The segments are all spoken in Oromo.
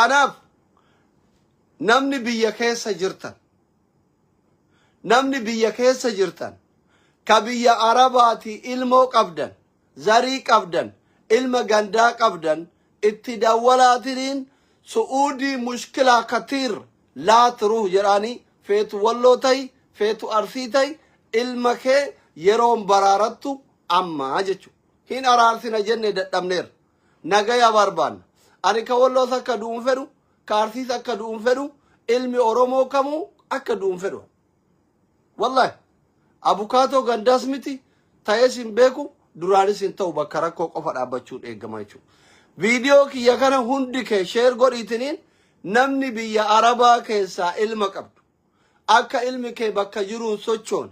Kanaaf namni biyya keessa jirtan, namni biyya keessa jirtan ka biyya Arabaatii ilmoo qabdan, zarii qabdan, ilma gandaa qabdan, itti dawwalaatiniin Su'uudii mushkilaa katiir laa turuh jedhaanii, feetu Walloo ta'i, feetu Arsii ta'i, ilma kee yeroon baraarattu ammaa jechuudha. Hin araarsina jenne dadhabneerra. Nagaya barbaanna. Ani ka Walloos akka du'uun fedhu, ka Arsiis akka du'uun fedhu, ilmi Oromoo kamuu akka du'uun fedhu. Wallahi abukaatoo gandaas miti, ta'ees hin beeku, duraanis hin ta'u, bakka rakkoo qofa dhaabbachuun eegama jechuudha. Viidiyoo kiyya kana hundi kee share godhiitiniin, namni biyya Arabaa keessaa ilma qabdu akka ilmi kee bakka jiruun sochoone,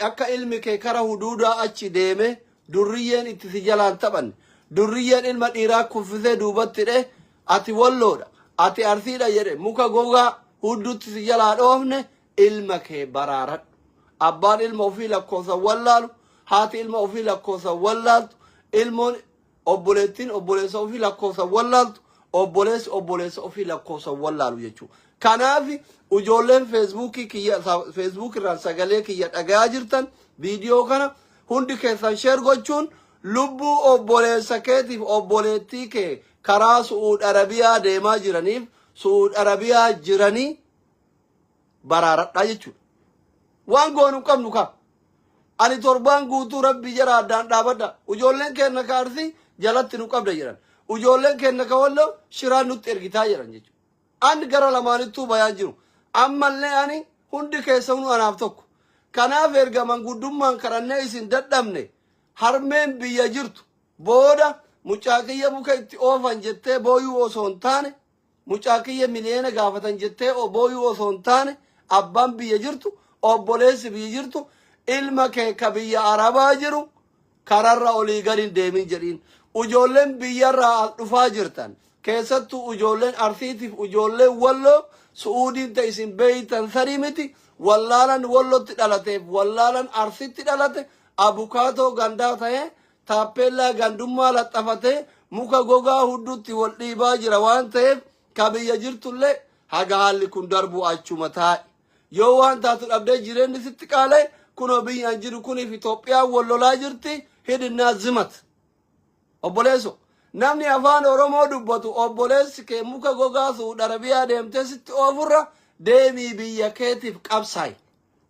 akka ilmi kee kara huduudaa achi deeme durriyyeen itti si jalaan taphanne, durriyyeen ilma dhiiraa kuffisee duubatti hidhee ati Walloodha, ati Arsiidha jedhe muka gogaa hudduutti si jalaa dhoofne, ilma kee baraaradhu. Abbaan ilma ofii lakkoofsan wallaalu, haati ilma ofii lakkoofsan wallaaltu, ilmoon obboleettiin obboleessa ofii lakkoofsan wallaaltu, obboleessi obboleessa ofii lakkoofsan wallaalu jechuudha. Kanaaf ijoolleen Feesbuukii kiyya, Feesbuuk irraan sagalee kiyya dhagayaa jirtan, viidiyoo kana hundi keessan share gochuun lubbuu obboleessa keetiif obboleettii kee karaa Su'uud Arabiyaa deemaa jiraniif Su'uud Arabiyaa jiranii baraaradhaa jechuudha. Waan goonu hin qabnu kaa. Ani torbaan guutuu rabbi jara addaan dhaabadha. Ijoolleen keenya ka Arsii jalatti nu qabda jedhan. Ijoolleen keenya ka Walloo shiraan nutti ergitaa jedhan jechuudha. Ani gara lamaanittuu bayaan jiru. Ammallee ani hundi keessanuu anaaf tokko. Kanaaf erga manguddummaan kadhannee isin dadhabne, harmeen biyya jirtu booda mucaa kiyya muka itti oofan jettee booyuu osoo hin taane, mucaa kiyya miliyoona gaafatan jettee booyuu osoo hin taane, abbaan biyya jirtu, obboleessi biyya jirtu, ilma kee ka biyya Arabaa jiru kararra olii gadi hin deemin jedhiin. Ijoolleen biyyarraa as dhufaa jirtan, keessattuu ijoolleen Arsiitiif ijoolleen Walloo, Su'uudiin ta'e isin beeytan sadii miti. Wallaalan Wallotti dhalateef wallaalan Arsitti dhalate abukaatoo gandaa ta'ee taappeellaa gandummaa laxxafatee muka gogaa hudduutti wal dhiibaa jira waan ta'eef, ka biyya jirtullee haga haalli kun darbu achuma taa'i. Yoo waan taatu dhabdee jireenyi sitti qaalee, kunoo biyyaan jiru kuniif Itoophiyaan wal lolaa jirti, hidhinnaa zimat. Obboleesso, namni afaan Oromoo dubbatu, obboleessi kee muka gogaa Suud Arabiyaa deemtee sitti oofurra deemii biyya keetiif qabsaayi.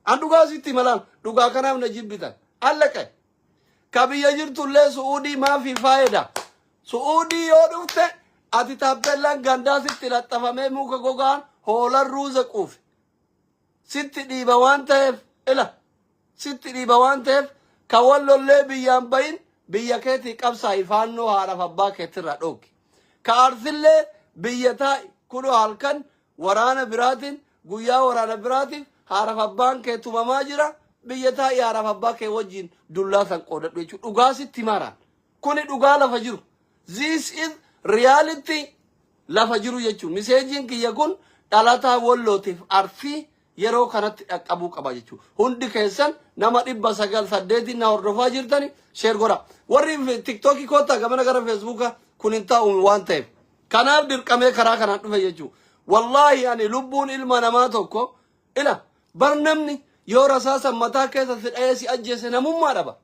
An dhugaa sitti malaan dhugaa kanaaf na jibbitan. Allaqe. Ka biyya jirtullee Su'uudii maafi faayida? Su'uudii yoo dhufte ati taappellaan gandaa sitti laxxafamee muka gogaan hoolan ruuza quufe. Sitti dhiiba waan ta'eef, ila sitti dhiiba waan ta'eef, ka Wallollee biyyaan bahin biyya keetii qabsaa'i, faannoo haadhaaf abbaa keetirraa dhooggi. Ka Arsillee biyya taa'i, kunoo halkan waraana biraatiin, guyyaa waraana biraatiin haadhaaf abbaan kee tumamaa jira, biyya taa'i, haadhaaf abbaa kee wajjin dullaa san qoodadhu jechuudha. Dhugaa sitti himaaraan. Kuni dhugaa lafa jiru. This is reality lafa jiru jechuudha. Messageiin kiyya kun dhalataa Wallootiif Arsii yeroo kanatti dhaqqabuu qaba jechuudha. Hundi keessan nama 908n na hordofaa jirtani share godha. Warri TikTokii koottaa gamana gara Feesbuuka kun hin taa'u waan ta'eef. Kanaaf dirqamee karaa kanaan dhufe jechuudha. Wallaahi ani lubbuun ilma namaa tokko ila bar, namni yoo rasaasan mataa keessa si dha'ee si ajjeese namummaa dhaba.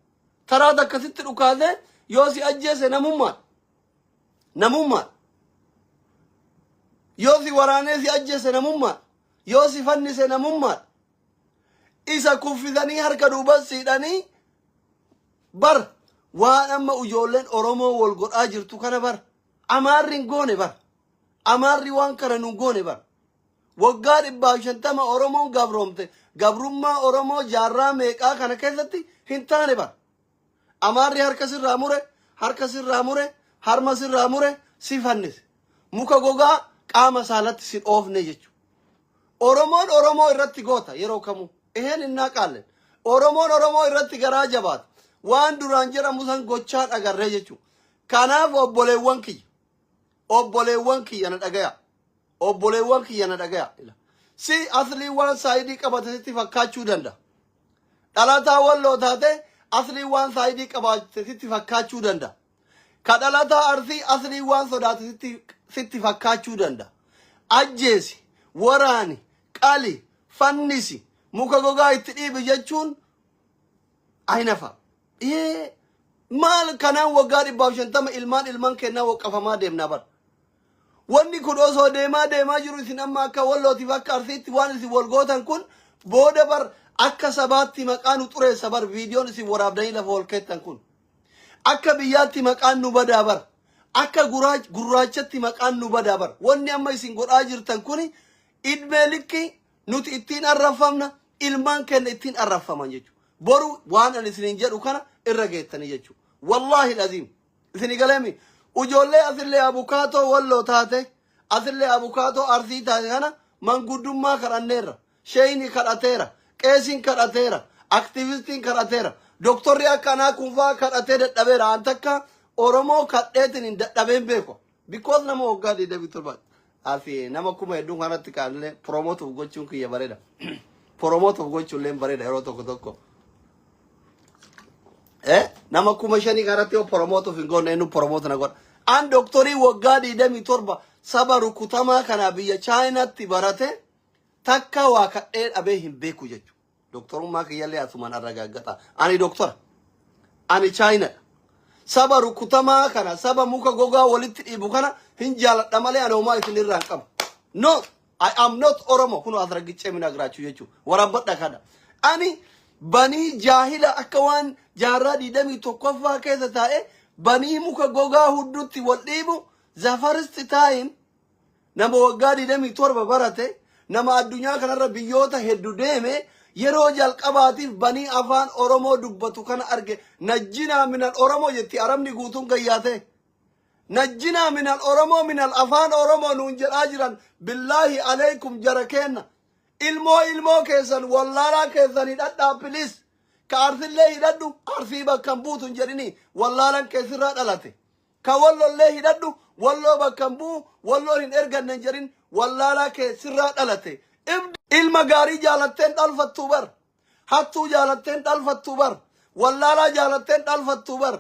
Taraa takka sitti dhukaasee yoo si ajjeese namummaadha. Namummaadha. Yoo si waraanee si ajjeese namummaadha. Yoo si fannise namummaadha. Isa kuffisanii harka duubas siidhanii bar, waan amma ijoolleen Oromoo wal godhaa jirtu kana bar Amaarri hin goone bar. Amaarri waan kana nu goone bar. Waggaa 150 Oromoon gabroomte, gabrummaa Oromoo jaarraa meeqaa kana keessatti hin taane bar. Amaarri harka sirraa mure, harka sirraa mure, harma sirraa mure, si fannise. Muka gogaa qaama saalatti si dhoofne jechuudha. Oromoon Oromoo irratti goota yeroo kamuu. Eheen innaa qaallen. Oromoon Oromoo irratti garaa jabaata. Waan duraan jedhamu san gochaan agarree jechuudha. Kanaaf obboleewwan kiyya. Obboleewwan kiyya, na dhagaya. Obboleewwan kiyya, na dhagaya. Si aslii waan side qabate sitti fakkaachuu danda'a. Dhalataa Walloo taate aslii waan side qabate sitti fakkaachuu danda'a. Ka dhalataa Arsii aslii waan sodaate sitti sitti fakkaachuu danda'a. Ajjeesi, waraani, qali, fannisi, muka gogaa itti dhiibi jechuun aynafa. Ee maal kanaan waggaa 150 ilmaan ilmaan kennaa waqqafamaa deemnaa bara. Wanni kun osoo deemaa deemaa jiru isin amma akka Wallootiif akka Arsiitti waan isin wal gootan kun booda bar akka sabaatti maqaa nu xureessa bar, viidiyoon isin waraabdanii lafa ol keettan kun. Akka biyyaatti maqaan nu badaa bar. Akka gurraachatti maqaan nu badaa bar. Wanni amma isin godhaa jirtan kun idmee likki nuti ittiin arrafamna, ilmaan keenya ittiin arrafaman jechuudha. Boru waan ani isiniin jedhu kana irra geettanii jechuudha. Wallaahi aziim. Isinii galeemi, ijoollee asillee abukaatoo Walloo taate, asillee abukaatoo Arsii taate kana manguddummaa kadhanneerra. Sheeyni kadhateera. Qeesiin kadhateera. Aktiivistiin kadhateera. Doktorri akka anaa kun fa'aa kadhatee dadhabeera. An takka Oromoo kadheetiin hin dadhabeen beeku. Because nama waggaa 27 Asi nama kuma hedduun kanatti kaanillee promote uuf gochuun kiyya bareeda. Promote uuf gochuun illee bareeda yeroo tokko tokko. Nama 5,000 kanatti yoo promote uuf hin goone, eenyu promote na godha? An doktorii waggaa 27 saba rukutamaa kana biyya Chaayinaatti barate takka waa kadhee dhabee hin beeku jechuudha. Doktorummaa kiyyallee asumaan arragaggata. Ani doktora. Ani Chaayinaadha. Saba rukutamaa kana, saba muka gogaa walitti dhiibu kana hin jaaladha malee ani homaa isin irraa hin qabu. No, I am not Oromo. Kun asragiccee minagraachuu jechuudha. Waraabbadha kana. Ani banii jaahila akka waan jaarraa 21ffaa keessa taa'e banii muka gogaa hudduutti wal dhiibu, the first time nama waggaa 27 barate, nama addunyaa kanarra biyyoota hedduu deeme, yeroo jalqabaatiif banii afaan Oromoo dubbatu kana arge. Najjinaa minal Oromoo jetti Arabni guutuun gayyaate. Najjinaa minal Oromoo, minal afaan Oromoo nuun jedhaa jiran. Billaahi aleykum, jara keenna, ilmoo ilmoo keessan wallaalaa keessan hidhadhaa, please. Ka Arsillee hidhadhu, Arsii bakka hin buutu hin jedhini, wallaalan keessirraa dhalate. Ka Wallollee hidhadhu, Walloo bakka hin bu'u, Walloon hin erganne hin jedhin, wallaalaa kee sirraa dhalate. Ilma gaarii jaalatteen dhalfattuu bar. Hattuu jaalatteen dhalfattuu bar. Wallaalaa jaalatteen dhalfattuu bar.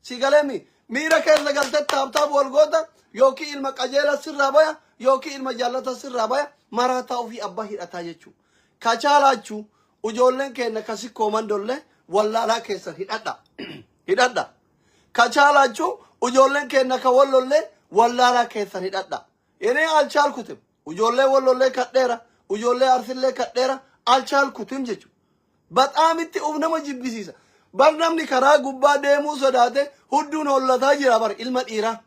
Si galeemi, miira keessa galtee tap tap wal goota, yookiin ilma qajeela sirraa baya yookiin ilma jaallata sirraa baya, maraataa ofii abbaa hidhataa jechuudha. Ka chaalaachuu ijoolleen keenya ka Sikkoo Mandollee wallaalaa keessan hidhadha. Hidhadha. Ka chaalaachuu ijoolleen keenya ka Wallollee wallaalaa keessan hidhadha. Inni alchaalkutim. Ijoollee Wallollee kadheera. Ijoollee Arsillee kadheera. Alchaalkutim jechuudha. Baxaamitti uf nama jibbisiisa. Bar namni karaa gubbaa deemuu sodaate hudduun hollataa jira bar ilma dhiiraa.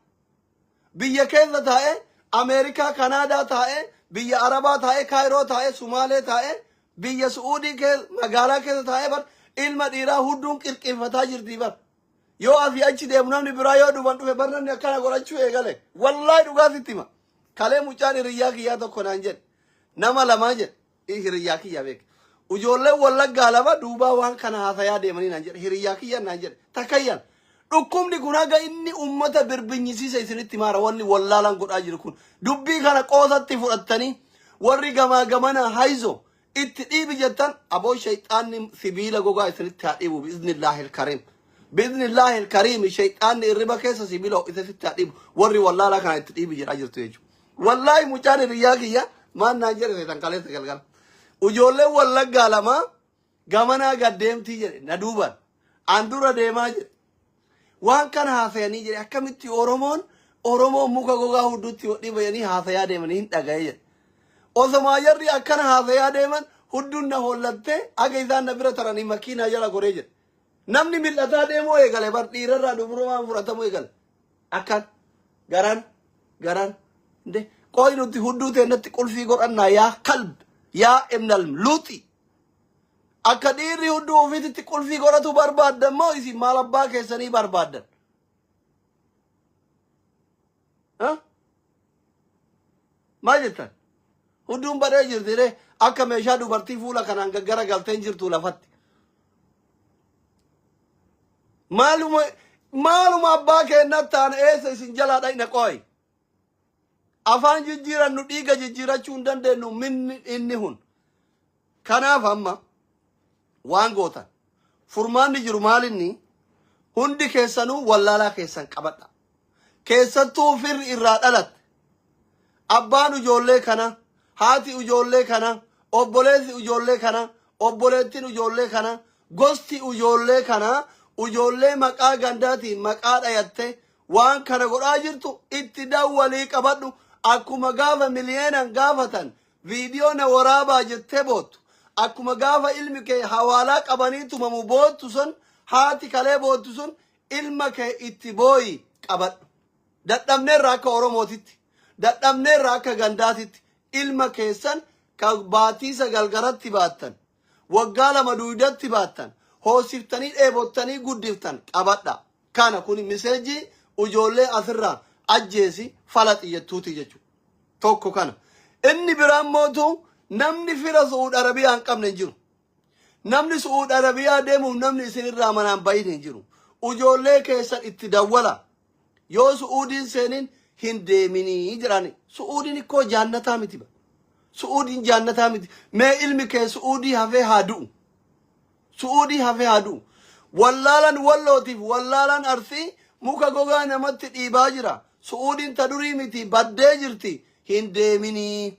Biyya keessa taa'ee, Ameerikaa, Kanaadaa taa'ee, biyya Arabaa taa'ee, Kaayiroo taa'ee, Sumaalee taa'ee, biyya Su'uudii keessa, magaalaa keessa taa'ee bar ilma dhiiraa hudduun qirqirfataa jirti bar. Yoo asii achi deemu namni biraa yoo duban dhufe bar namni akkana godhachuu eegale. Wallaahi dhugaa sitti hima. Kalee mucaan hiriyyaa kiyyaa tokko naan jedhe. Nama lamaa jedhe. Hiriyyaa kiyya beek. Ijoolleen Wallaggaa lama duubaa waan kana haasayaa deemanii naan jedhe. Hiriyyaa kiyya naan jedhe. Takayyan. Dhukkubni kun haga inni ummata birbinyisiisa isinitti maara, wanni wallaalaan godhaa jiru kun. Dubbii kana qoosatti fudhattanii warri gamaa gamana hayzo itti dhiibi jettan, aboo shayxaanni sibiila gogaa isinitti haa dhiibu, biiznillaahi kariim. Biiznillaahi kariim, shayxaanni irriba keessa sibiila isinitti haa dhiibu. Warri wallaalaa kana itti dhiibi jedhaa jirtu jechuudha. Wallaahi mucaan hiriyyaa kiyya maal naan jedhe tan kaleessa galgala. Ijoolleen Wallaggaa lama gamanaa gad deemtii jedhe, na duubaan. An dura deemaa jedhe. Waan kana haasayanii jedhe, akkamitti Oromoon Oromoon muka gogaa hudduutti hodhii bayanii haasayaa deemanii hin dhagaye jedhe. Osomaa jarri akkana haasayaa deeman hudduun na hollattee aga isaan na bira taranii makiinaa jala goree jedhe. Namni mil'ataa deemuu eegale bar, dhiirarraa dubrummaan fudhatamuu eegale. Akkan garan garan nde qoy nuti hudduu teennatti qulfii godhannaa, yaa kalb, yaa ibnal luuxi. Akka dhiirri hudduu ofiititti qulfii godhatu barbaaddan moo isin maal abbaa keessanii barbaaddan? Ha? Maal jettan? Hudduun badee jirti ree, akka meeshaa dubartii fuula kanaan gaggara galteen jirtu lafatti. Maaluma maaluma abbaa keennatti ta'an eessa isin jalaa dhaqna qoy? Afaan jijjiirannu dhiiga jijjiirachuu hin dandeenyu minni inni hun. Kanaaf amma waan gootan, furmaanni jiru maalinni, hundi keessanuu wallaalaa keessan qabadha. Keessattuu firri irraa dhalatte. Abbaan ijoollee kana, haati ijoollee kana, obboleessi ijoollee kana, obboleettiin ijoollee kana, gosti ijoollee kana, ijoollee maqaa gandaatiin maqaa dhayatte waan kana godhaa jirtu itti dawwalii qabadhu. Akkuma gaafa miliyeenan gaafatan viidiyoo na waraabaa jettee boottu, akkuma gaafa ilmi kee hawaalaa qabanii tumamu boottu sun, haati kalee boottu sun, ilma kee itti booyi qabadhu. Dadhabneerra akka Oromootitti, dadhabneerra akka gandaatitti. Ilma keessan ka baatii 9 garatti baattan, waggaa 2 duydatti baattan, hoosiftanii dheebottanii guddiftan qabadha. Kana kun message ijoollee asirraa ajjeesi falaxi jettuuti jechuudha. Tokko kana. Inni biraan mootu namni fira Su'uud Arabiyaa hin qabne hin jiru. Namni Su'uud Arabiyaa deemuuf namni isinirraa manaan bahin hin jiru. Ijoollee keessan itti dawwala. Yoo Su'uudiin seenin hin deeminii jedhani. Su'uudiin ikkoo jaannataa miti ba. Su'uudiin jaannataa miti. Mee ilmi kee Su'uudii hafee haa du'u. Su'uudii hafee haa du'u. Wallaalan Wallootiif wallaalaan Arsii muka gogaa namatti dhiibaa jira. Su'uudiin ta durii miti, baddee jirti, hin deeminii.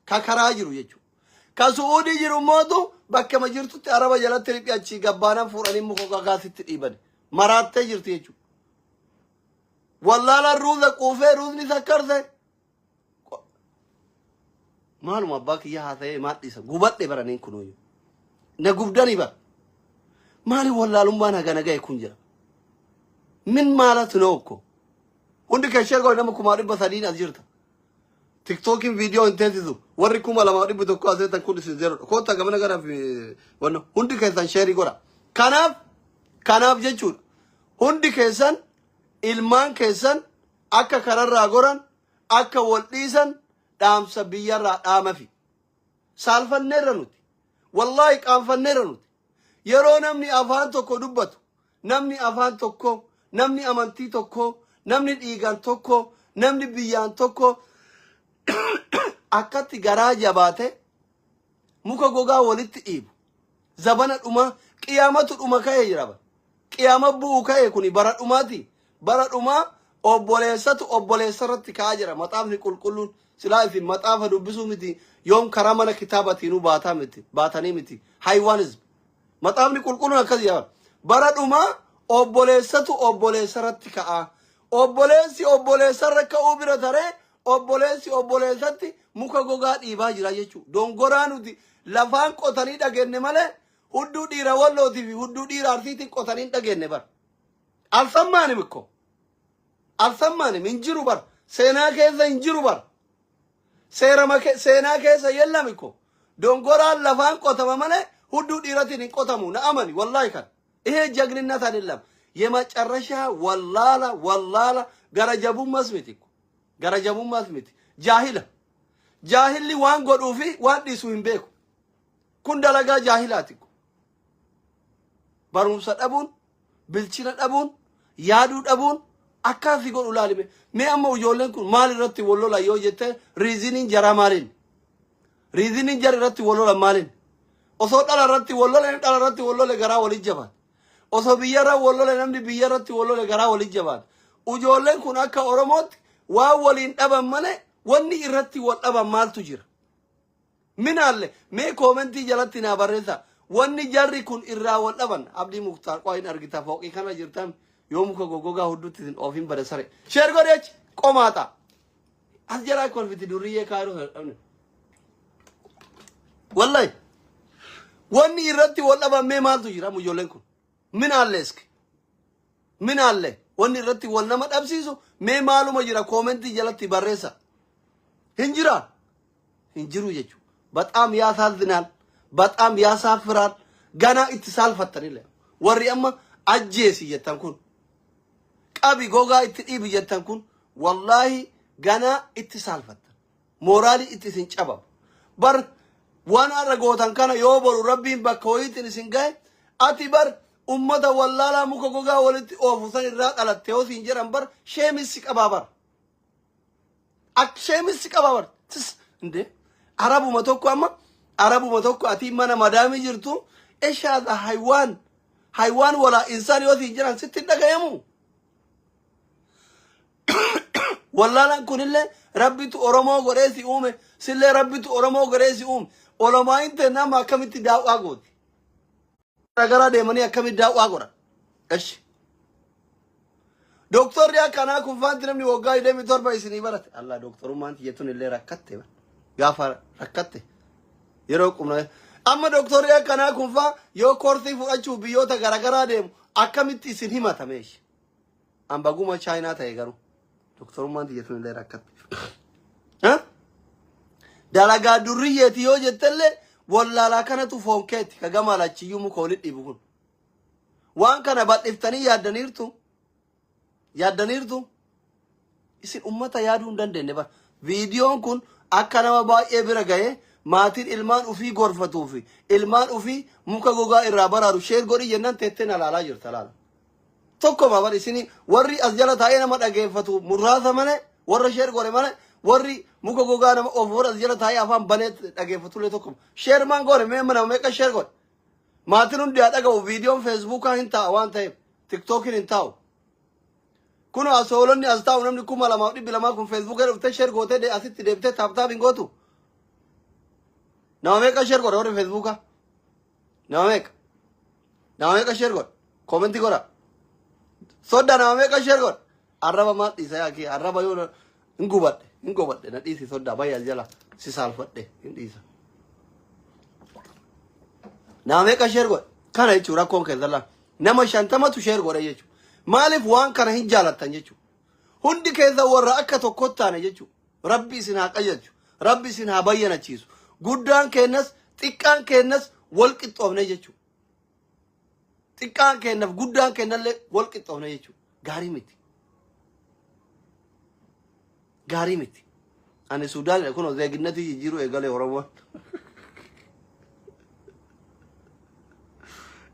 Ka karaa jiru jechuudha. Ka Su'uudii jiru mootu bakkama jirtutti araba jalatti riphii achii gabbaanaan fuudhanii muka gogaa sitti dhiiban. Maraattee jirti jechuudha. Wallaalaan ruuza quufee ruuzni sakkarse. Maaluma abbaa kiyya haasa'ee maal dhiisa, gubadhe baraniin kunuyyuu. Na gubdanii bara. Maali wallaalummaan hagana ga'e kun jira? Min maalatu na okko? Hundi kee share godhi, nama 300,000 as jirta. Tiktookiin viidiyoo hin teessisu. Warri 2,100 as jirtan kun isin zeeroodha. Koottaa gamana gara wanno hundi keessan share godha. Kanaaf jechuudha. Hundi keessan ilmaan keessan akka kararraa goran, akka wal dhiisan dhaamsa biyyarraa dhaamafi. Saalfanneerra nuti. Wallaahi qaanfanneerra nuti. Yeroo namni afaan tokko dubbatu, namni afaan tokko, namni amantii tokko, namni dhiigaan tokko, namni biyyaan tokko akkatti garaa jabaate muka gogaa walitti dhiibu. Zabana dhumaa qiyaamatu dhuma ka'ee jira bara. Qiyaama bu'u ka'e kuni bara dhumaati. Bara dhumaa obboleessatu obboleessa irratti ka'aa jira. Maxaafni qulqulluun silaa isin maxaafa dubbisuu miti, yoom karaa mana kitaabatiinuu baataa miti, baatanii miti. Haywaanism. Maxaafni qulqulluun akkas jedha. Bara dhumaa obboleessatu obboleessa irratti ka'a. Obboleessi obboleessa irra ka'uu bira taree obboleessi obboleessatti muka gogaa dhiibaa jira jechuudha. Dongoraa nuti lafaan qotanii dhagenne malee hudduu dhiira Wallootii fi hudduu dhiira Arsiitiin qotanii hin dhagenne bara. Alsammaanim ikko. Alsammaanim hin jiru bara. Seenaa keessa hin jiru bara. Seerama seenaa keessa yellam ikko. Dongoraan lafaan qotama malee hudduu dhiiratiin hin qotamu. Na amani wallaahi kan. ይሄ ጀግንነት አይደለም። የመጨረሻ ወላላ ወላላ gara jabummaas miti, gara jabummaas miti, jaahila. Jaahilli waan godhuu fi waan dhiisu hin beeku. Kun dalagaa jaahilaati. Barumsa dhabuun, bilchina dhabuun, yaaduu dhabuun akkaasii godhu laalime. Mee amma ijoolleen kun maal irratti wal lolan yoo jette, reasoniin jaraa maaliin? Reasoniin jara irratti wal lolan maaliin? Osoo dhala irratti wal lole, dhala irratti wal lole garaa walii jabaata. Osoo biyya irra wal lole, namni biyya irratti wal lole garaa walii jabaata. Ijoolleen kun akka Oromootti waan waliin dhaban malee wanni irratti wal dhaban maaltu jira? Minaalle mee comment jalatti naa barreessa. Wanni jarri kun irraa wal dhaban Abdii Muktaar qaa hin argita, fooqii kana jirtan yoo muka goggogaa huddutti isin oofin bada sare. Share godhi achi qomaaxa. As jalaa kolfiti durriyyee kaayiroo sana dhabne. Wallahi wanni irratti wal dhaban mee maaltu jira ijoolleen kun? Minaalle iski. Minaalle wanni irratti wal nama dhabsiisu mee maaluma jira? Comment jalatti barreessa. Hin jiraa? Hin jiru jechuudha. በጣም ያሳዝናል። በጣም ያሳፍራል። ገና itti saalfattanillee warri amma ajjeesi jettan kun, qabi gogaa itti dhiibi jettan kun, wallaahi ganaa itti saalfattan. Mooraalii itti isin cabamu. Bar waan har'a gootan kana yoo boru Rabbiin bakka wayiitiin isin gahe, ati bar ummata wallaalaa muka gogaa walitti oofu san irraa dhalatte yoo siin jedhan, bar sheemissi qabaa bar. Akka sheemissi qabaa bar. Tis indee arabuma tokko, amma arabuma tokko ati mana madaamii jirtu eshaadha haywaan haywaan walaa insaan yoo siin jedhan sitti hin dhagayamu. Wallaalaan kunillee Rabbitu Oromoo godhee si uume, sillee Rabbitu Oromoo godhee si uume. Olomaayin ta'e nama akkamitti daawwaa gooti? Garaagaraa deemanii akkamitti daawwaa godhan? Eshi. Doktorri akkanaa kun faanti namni waggaa 27 isinii barate. Allah, doktorummaan tiyyatun illee rakkatte. Gaafa rakkatte. Yeroo qubna. Amma doktorri akkanaa kun faa yoo koorsii fudhachuuf biyyoota garaagaraa deemu akkamitti isin himata meeshi? An baguma Chaayinaa ta'e garuu. Doktorummaan tiyyatun illee rakkatte. Ha? Dalagaa durriyyeeti yoo jettellee, wallaalaa kanatu foon keeti ka gama lachiyyuu muka walitti dhiibu kun. Waan kana bal'iftanii yaaddaniirtu. Yaaddaniirtu. Isin ummata yaaduu hin dandeenye bara. Viidiyoon kun akka nama baay'ee bira ga'ee maatiin ilmaan ufii gorfatuu fi ilmaan ufii muka gogaa irraa baraaru share godhi jennaan teettee na laalaa jirta laala. Tokkoma bar, isin warri as jala taa'ee nama dhageeffatu muraasa malee, warra share godhe malee, warri muka gogaa nama oofu warra as jala taa'ee afaan banee dhageeffatullee tokkoma. Share maan godhe? Mee nama meeqa share godhe? Maatiin hundi haa dhaga'u. Viidiyoon Feesbuukaa hin taa'a waan ta'eef, Tiktookiin hin taa'u. Kun asoolonni as taa'u namni 2200 kun Feesbuukii dhuftee share gootee asitti deebitee tap tap hin gootu. Nama meeqa share godhe warri Feesbuukaa? Nama meeqa? Nama meeqa share godhe? Koomentii godha. Sodda, nama meeqa share godhe? Arraba maal dhiisa yaa kee? Arraba yoo hin gubadhe, hin gubadhe, na dhiisi sodda, bayya jala si saalfadhe hin dhiisa. Nama meeqa share godhe? Kana jechuun rakkoon keessan laa. Nama 50tu share godhe jechuudha. Maaliif waan kana hin jaalattan jechuudha. Hundi keessa warra akka tokkotti taane jechuudha. Rabbi isin haa qajeelchu. Rabbi isin haa bayyanachiisu. Guddaan keenyas xiqqaan keenyas wal qixxoofne jechuudha. Xiqqaan keenyaaf guddaan keenyallee wal qixxoofne jechuudha. Gaarii miti. Gaarii miti. Ani Suudaanidha, kun zeeginnatii jijjiiruu eegalee Oromoon.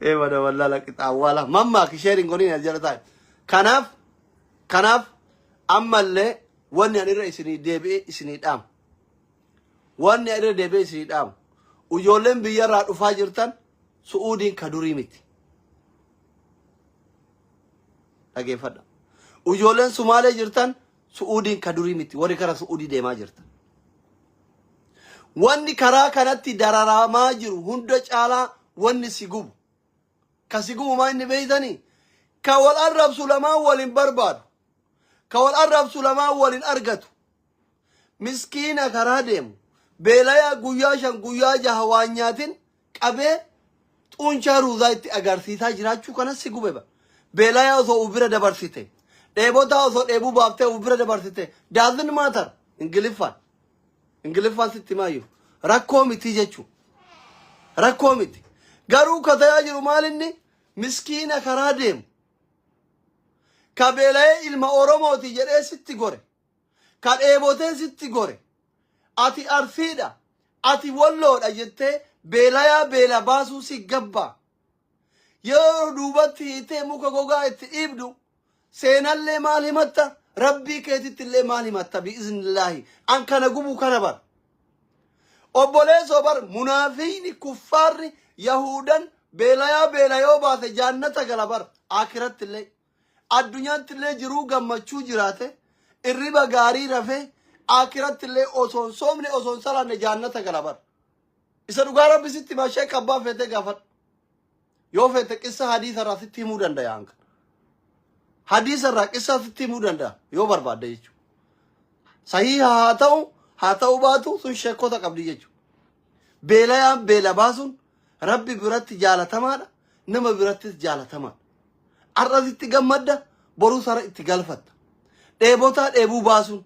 Ee, mana wallaala qixaawwaala. Mammaa share hin godhin as jala taa'e. Kanaaf ammallee wanni ani irra isinii deebi'ee isinii dhaamu. Wanni ani irra deebi'ee isinii dhaamu. Ijoolleen biyyarraa dhufaa jirtan, Su'uudiin ka durii miti. Dhageeffadha. Ijoolleen Sumaalee jirtan, Su'uudiin ka durii miti. Warri kara Su'uudii deemaa jirtan. Wanni karaa kanatti dararamaa jiru hunda caalaa wanni si gubu. Ka si gubu maa inni beeytanii? Ka wal arrabsu lamaan wal hin barbaadu. Ka wal arrabsu lamaan wal hin argatu. Miskiina karaa deemu. Beelayaa guyyaa 5 guyyaa 6 waan nyaatin qabee xuunchaa ruuzaa itti agarsiisaa jiraachuu kanas si gube ba. Beelayaa osoo uf bira dabarsite. Dheebotaa osoo dheebuu baaftee uf bira dabarsite. Doesn't matter. Ingiliffaan. Ingiliffaan sitti maayyuu. Rakkoo miti jechuudha. Rakkoo miti. Garuu ka ta'aa jiru maal inni? Miskiina karaa deemu. Ka beela'ee ilma Oromooti jedhee sitti gore. Ka dheebotee sitti gore. Ati Arsiidha. Ati Walloodha jettee beelayaa beela baasuu si gabbaa. Yeroo duubatti hiitee muka gogaa itti dhiibdu seenallee maal himatta? Rabbii keetitti illee maal himatta? Bi'iznillaahi. An kana gubu kana bar. Obboleessoo bar, munaafiqni, kuffaarri, yahudan beelayaa beela yoo baase jaannata gala bar, akiratti illee. Addunyaatti illee jiruu gammachuu jiraate, irriba gaarii rafee, akiratti illee osoo hin soomne, osoo hin salaanne jaannata gala bar. Isa dhugaa Rabbi sitti himaa, sheek abbaa feetee gaafadhu. Yoo feete qissa hadiisa irraa sitti himuu danda'a hanga. Hadiisa irraa qissa sitti himuu danda'a yoo barbaadde jechuudha. Sahiha haa ta'u, haa ta'u baatu, sun sheekota qabdi jechuudha. Beelayaan beela baasuun Rabbi biratti jaalatamaadha, nama birattis jaalatamaadha. Har'as itti gammadda, borus hara itti galfatta. Dheebotaa dheebuu baasuun.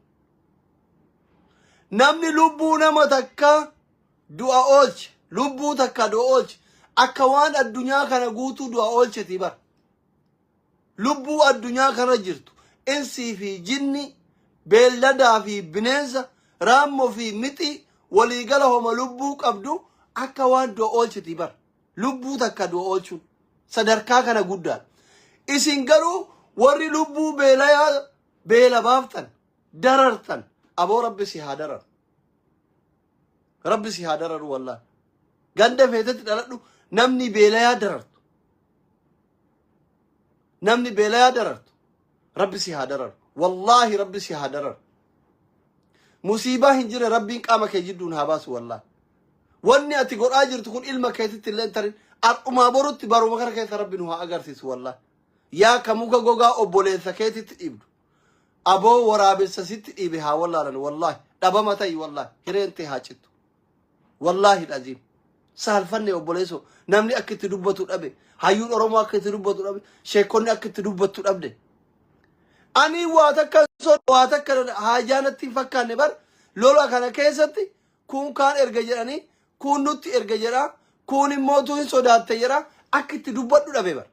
Namni lubbuu nama takkaa du'a oolche, lubbuu takka du'a oolche, akka waan addunyaa kana guutuu du'a oolcheti bara. Lubbuu addunyaa kana jirtu, insii fi jinni, beelladaa fi bineensa, raammoo fi mixii, waliigala homa lubbuu qabdu akka waan du'a oolcheti bara. Lubbuu takka du'a oolchuun sadarkaa kana guddaadha. Isin garuu warri lubbuu beelayaa beela baaftan, darartan, aboo Rabbi si haa dararu. Rabbi si haa dararu wallaahi. Ganda feetetti dhaladhu, namni beelayaa darartu. Namni beelayaa darartu. Rabbi si haa dararu. Wallaahi Rabbi si haa dararu. Musiibaa hin jirre Rabbiin qaama kee jidduun haa baasu wallaahi. Wanni ati godhaa jirtu kun ilma keetitti illee hin tarin. Har'umaa borutti baruma kana keessa Rabbi nu haa agarsiisu wallaahi. Yaa ka muka gogaa obboleessa keetitti dhiibdu. Aboo waraabessa sitti dhiibe haa wallaalan wallaahi. Dhabama ta'i wallaahi. Hireen tee haa cittu. Wallaahi dhaziim. Saalfanne obboleessoo namni akka itti dubbatu dhabe. Hayyuun Oromoo akka itti dubbatu dhabe. Sheekonni akka itti dubbattu dhabde. Ani waa takka waa takka haajaa natti hin fakkaanne bar lola kana keessatti kuun kaan erga jedhanii kuun nutti erga jedha kuun immoo tu hin sodaatte jedha akka itti dubbadhu dhabe bar.